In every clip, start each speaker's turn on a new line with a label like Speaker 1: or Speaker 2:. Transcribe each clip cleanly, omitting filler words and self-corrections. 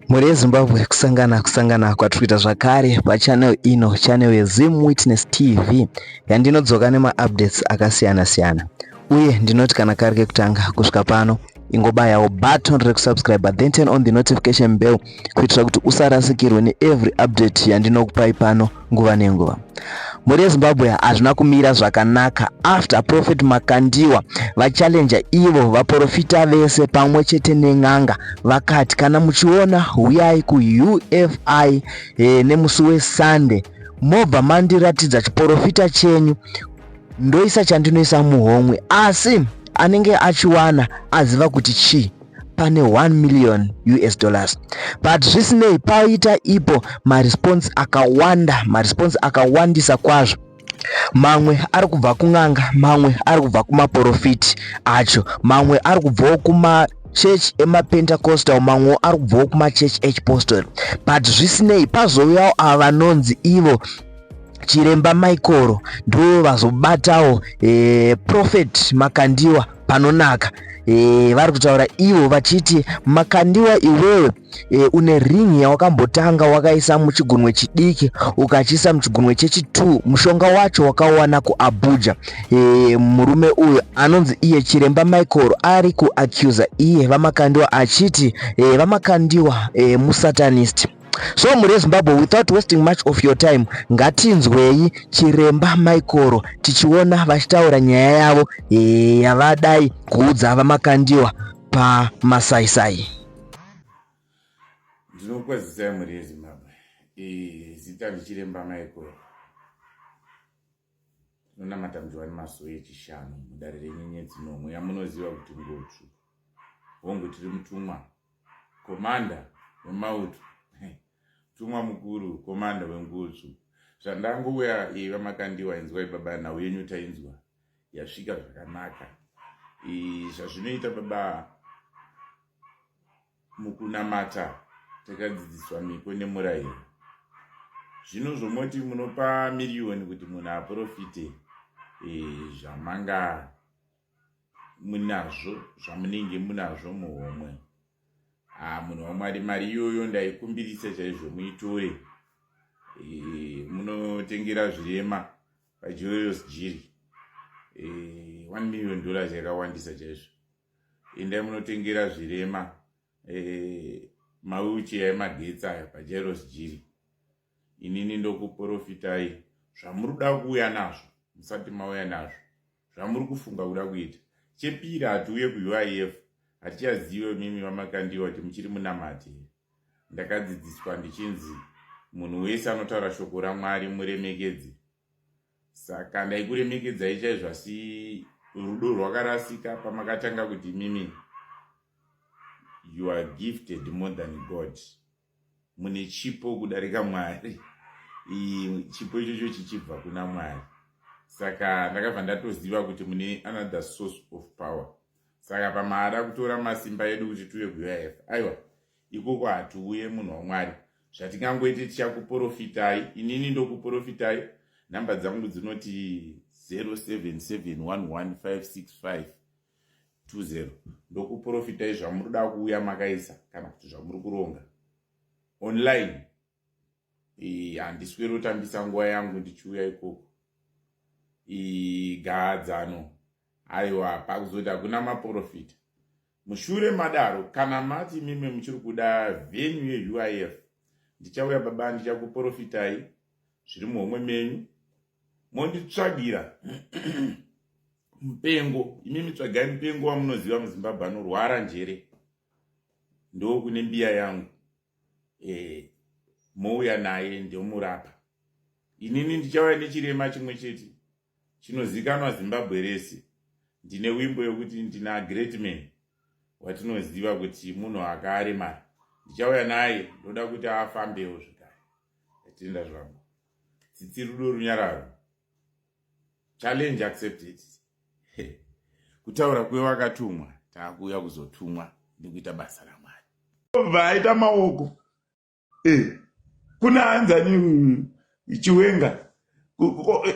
Speaker 1: Mhuri yeZimbabwe, kusangana kusangana kwatiri kuita zvakare pachannel ino, channel yeZim Witness TV, yandinodzoka nemaupdates akasiyana siyana. Uye ndinoti kana kari kekutanga kusvika pano, ingobayawo button rekusubscribe, then turn on the notification bell kuitira kuti usarasikirwe neevery update yandinokupai pano nguva nenguva. Mhuri yeZimbabwe, hazvina kumira zvakanaka after Prophet Makandiwa vachallenja ivo vaprofita vese pamwe chete nen'anga. Vakati kana muchiona, huyai kuUFI nemusi weSunday, mobva mandiratidza chiprofita chenyu, ndoisa chandinoisa muhomwe, asi anenge achiwana aziva kuti chii pane 1 million US dollars. But zvisinei, paita ipo maresponse akawanda, maresponse akawandisa kwazvo. Mamwe ari kubva kun'anga, mamwe ari kubva kumaprofiti acho, mamwe ari kubvawo kumachechi emapentecostal, mamwewo ari kubvawo kumachechi echipostori. But zvisinei, pazouyawo ava vanonzi ivo Chiremba Michael, ndo vazobatawo Prophet Makandiwa panonaka. Vari kutaura ivo vachiti, "Makandiwa, iwewe une ring yawakambotanga wakaisa muchigunwe chidiki, ukachiisa muchigunwe chechi2, mushonga wacho wakauwana kuAbuja." Murume uyu anonzi iye Chiremba Michael ari kuaccusa iye vaMakandiwa achiti vaMakandiwa musatanist. So mhuri yeZimbabwe, without wasting much of your time, ngatinzwei Chiremba Michael tichiona vachitaura nyaya yavo yavadai kuudza vaMakandiwa pamasaisai.
Speaker 2: Ndinokwazisai, mhuri yeZimbabwe. Zita ndiChiremba Michael, tinonamata muJohani Masowe yechishanu mudare renyenyedzi nomwe yamunoziva kuti Ngotsvu. Hongu, tiri mutumwa, commander wemauto, tumwa mukuru, commander wengutsvu. Zvandangouya, vaMakandiwa, inzwai baba, nhau yenyu tainzwa, yasvika zvakanaka. Zvazvinoita baba, mukunamata takadzidziswa miko nemurayiro. Zvino zvomoti munopa miriyoni kuti munhu aprofite zvamanga munazvo, zvamunenge munazvo muhomwe. Munhu waMwari, mari iyoyo ndaikumbirisa chaizvo muitore, munotengera zvirema paJairos Jiri. $1 million yakawandisa chaizvo. Endai munotengera zvirema mawheelchair emagetsi aya paJairos Jiri. Inini ndokuprofitai zvamuri kuda kuuya nazvo musati mauya nazvo, zvamuri kufunga kuda kuita. Chepiri, hatiuye kuUIF, hatichazive mimi vaMakandiwa kuti muchiri munamati. Ndakadzidziswa ndichinzi munhu wese anotaura shoko raMwari muremekedzi, saka ndaikuremekedzai chaizvo, asi rudo rwakarasika pamakatanga kuti mimi you are gifted more than God, mune chipo kudarika Mwari, chipo ichocho chichibva kuna Mwari. Saka ndakabva ndatoziva kuti mune another source of power. Saka pamaada kutora masimba edu kuti tiuye kuUIF, aiwa, ikoko hatiuye, munhu waMwari. Zvatingangoite, tichakuprofitai. Inini ndokuprofitai, nhamba dzangu dzinoti 0771156520. Ndokuprofitai zvamuri kuda kuuya makaisa kana kuti zvamuri kuronga online. Handisweri kutambisa nguva yangu ndichiuya ikoko. Gahadzano, aiwa, pakuzoti hakuna maprofita. Mushure madaro, kana mati mime muchiri kuda venue yeUIF, ndichauya baba, ndichakuprofitai zviri muhomwe menyu, monditsvagira mupengo. Imimi tsvagai mupengo wamunoziva muZimbabwe anorwara njere, ndokune mbiya yangu, mouya naye, ndomurapa. Inini ndichauya nechirema chimwe chete chinozikanwa Zimbabwe rese. Ndine wimbo yokuti ndina great man watinoziva kuti munhu akaremara, ndichauya naye, ndoda kuti afambewo zvekare. Ndatenda zvangu. Tsitsi, rudo, runyararo. Challenge accepted. Kutaura kwewakatumwa, taakuuya kuzotumwa nekuita basa raMwari.
Speaker 3: Bva aita maoko. Kuna anzani Chiwenga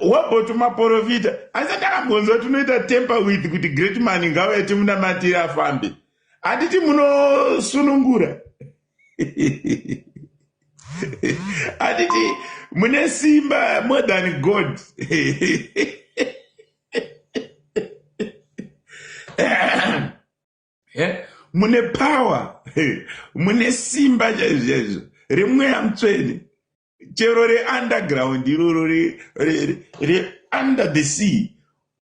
Speaker 3: waboti maprofita asi ndakambonzwa tinoita tamper with kuti great man ngauye timunamatire afambe. Handiti munosunungura? Handiti mune simba more than God? Mune power, mune simba chaizvo chaizvo remweya mutsvene, chero reunderground iroro, reunder the sea.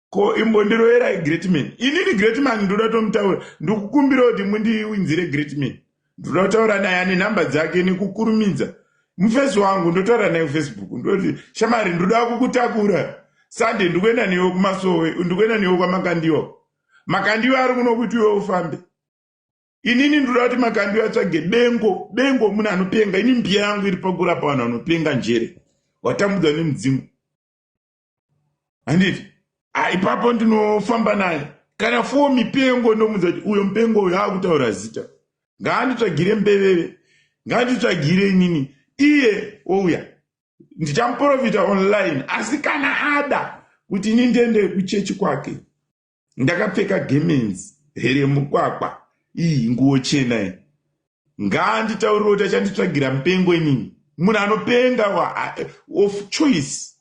Speaker 3: Ko imbondiroverai great man. Inini great man ndoda tomutaura. Ndikukumbira kuti mundiwinzire great man, ndoda kutaura naye. Ane nhamba dzake nekukurumidza. Mufesi wangu ndotaura naye kuFacebook, ndoti, "Shamari, ndoda kukutakura Sunday, ndikuenda newe kumasowe, ndikuenda newe kwaMakandiwa. Makandiwa ari kuno kuti iwe ufambe." Inini ndoda kuti Makandiwa atsvage bengo, bengo munhu anopenga. Ini mbiya yangu iri pakurapa vanhu vanopenga njere, watambudzwa nemudzimu, handiti? Ipapo ndinofamba naye kana fo mipengo, ndomudza kuti uyo mupengo uyo akutaura zita, ngaanditsvagire mbeveve, ngaanditsvagire inini. Iye ouya, ndichamuprofita online. Asi kana ada kuti ini ndiende kuchechi kwake ndakapfeka gemenzi remukwakwa, iyi nguo chena iyi, ngaanditaurire kuti achanditsvagira mupengo. Inini munhu anopenga of choice,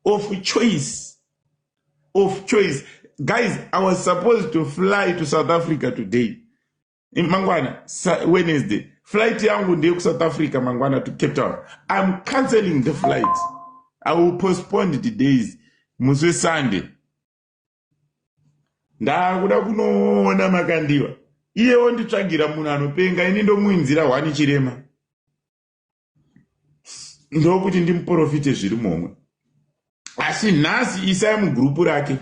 Speaker 3: of choice, of choice. Guys, I was supposed to fly to South Africa today, mangwana, Wednesday. Flight yangu ndeyekuSouth Africa mangwana to Cape Town. I'm cancelling the flight. I will postpone the days, musi weSunday. Ndakuda kunoona Makandiwa, iyewo nditsvagira munhu anopenga. Ini ndomuinzira hwani chirema, ndokuti ndimuprofite zviri momwe. Asi nhasi isai mugurupu rake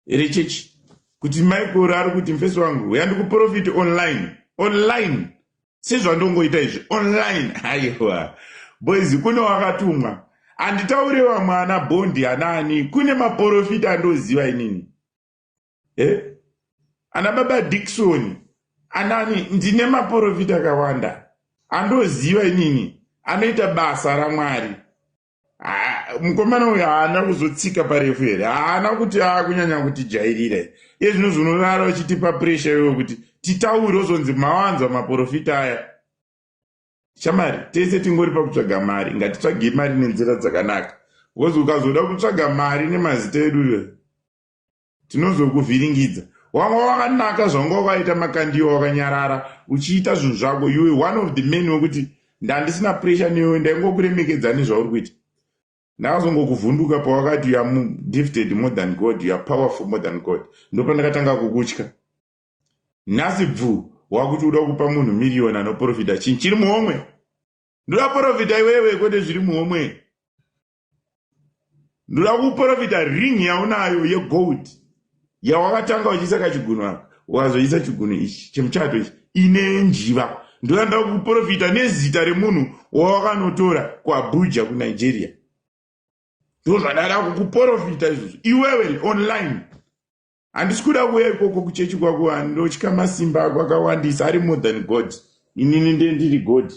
Speaker 3: rechechi kuti Michael ari kuti, "Mufesi wangu, yandikuprofiti online, online sezvandongoita izvi online." Aiwa boys, kune wakatumwa. Handitaure vamwe ana Bhondi anaani, kune maprofita andoziva inini, eh? Ana baba Dikson anani, ndine maprofita akawanda andoziva inini anoita basa raMwari. Mukomana uyu haana kuzotsika parefu here? Haana kuti akunyanya kutijairira iye zvino zvinorara uchitipa pressure iwe kuti titaure, ozonzi mawanzwa maprofita aya. Shamari, tese tingori pakutsvaga mari. Ngatitsvagei mari nenzira dzakanaka, because ukazoda kutsvaga mari nemazita edu, tinozokuvhiringidza. Wanga wakanaka zvanga wakaita Makandiwa, wakanyarara uchiita zvinhu zvako. Iwe one of the men wekuti ndandisina pressure newe, ndaingokuremekedza nezvauri kuita. Ndakazongokuvhunduka pawakati you are gifted more than God, you are powerful more than God. Ndopandakatanga kukutya. Nhasi bvu wakuti uda kupa munhu miriyoni anoprofita chinhu chiri muhomwe. Ndoda profita iwewe, kwete zviri muhomwe. Ndoda kuprofita ring yaunayo yegold yawakatanga uchiisa kachigunwe apa, ukazoisa chigunwe ichi chemuchato ichi ine njiva. Ndoda nda kuprofita nezita remunhu wawakanotora kuAbuja kuNigeria. Ndo zvandada kukuprofita izvozvo iwewe online. Handisi kuda kuuya ikoko kuchechi kwako, ndotya masimba ako akawandisa ari more than God. Inini nde ndiri God,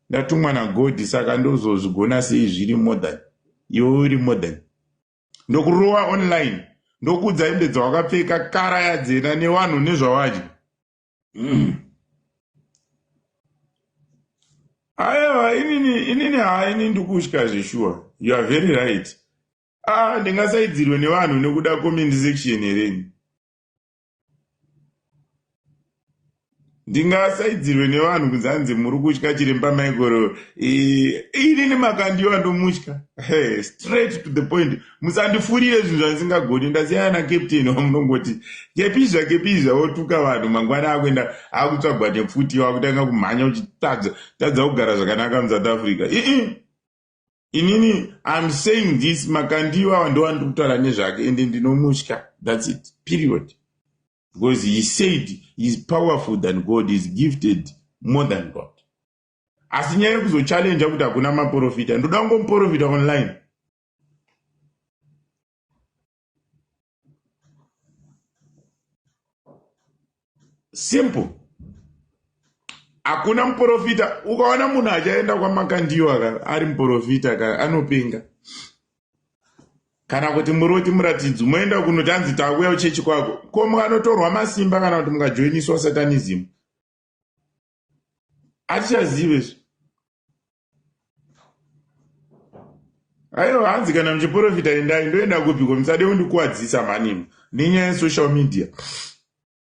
Speaker 3: ndatumwa naGod, saka ndozozvigona sei zviri more than iwe uri more than? Ndokurowa online, ndokuudza hembe dzawakapfeka, kara yadzena nevanhu nezvawadya. Aiwa, inini ha, ini ndikutya zveshuwa. You are very right. Ah, ndingasaidzirwe nevanhu nekuda comment section hereni? Ndingasaidzirwe nevanhu kunzi hanzi muri kutya chiremba Michael? Inini Makandiwa ndomutya. Straight to the point, musandifurire zvinhu zvandisingagoni. Ndasiyana nacaptain wamunongoti kepizva kepizva, wotuka vanhu, mangwana akuenda akutsvagwa nepfuti, wakutanga kumhanya uchitadza tadza kugara zvakanaka muSouth Africa. Ii inini I'm saying this, Makandiwa ndowandiri kutaura nezvake, ende ndinomutya. That's it, period, because he said he is powerful than God, he is gifted more than God. Asi nyaya yekuzochallenge kuti hakuna maprofita, ndoda kungomuprofita online. Simple, hakuna muprofita. Ukaona munhu achaenda kwaMakandiwa ka ari muprofita ka, anopenga, kana kuti muroti muratidzi. Moenda kunoti hanzi takuya uchechi kwako, ko mukanotorwa masimba kana kuti mukajoiniswa satanism? Hatichazive zve. Aiwa, hanzi kana muchiprofita endai. Ndoenda kupiko? Musade kundikuwadzisa mhanimo nenyaya yesocial media.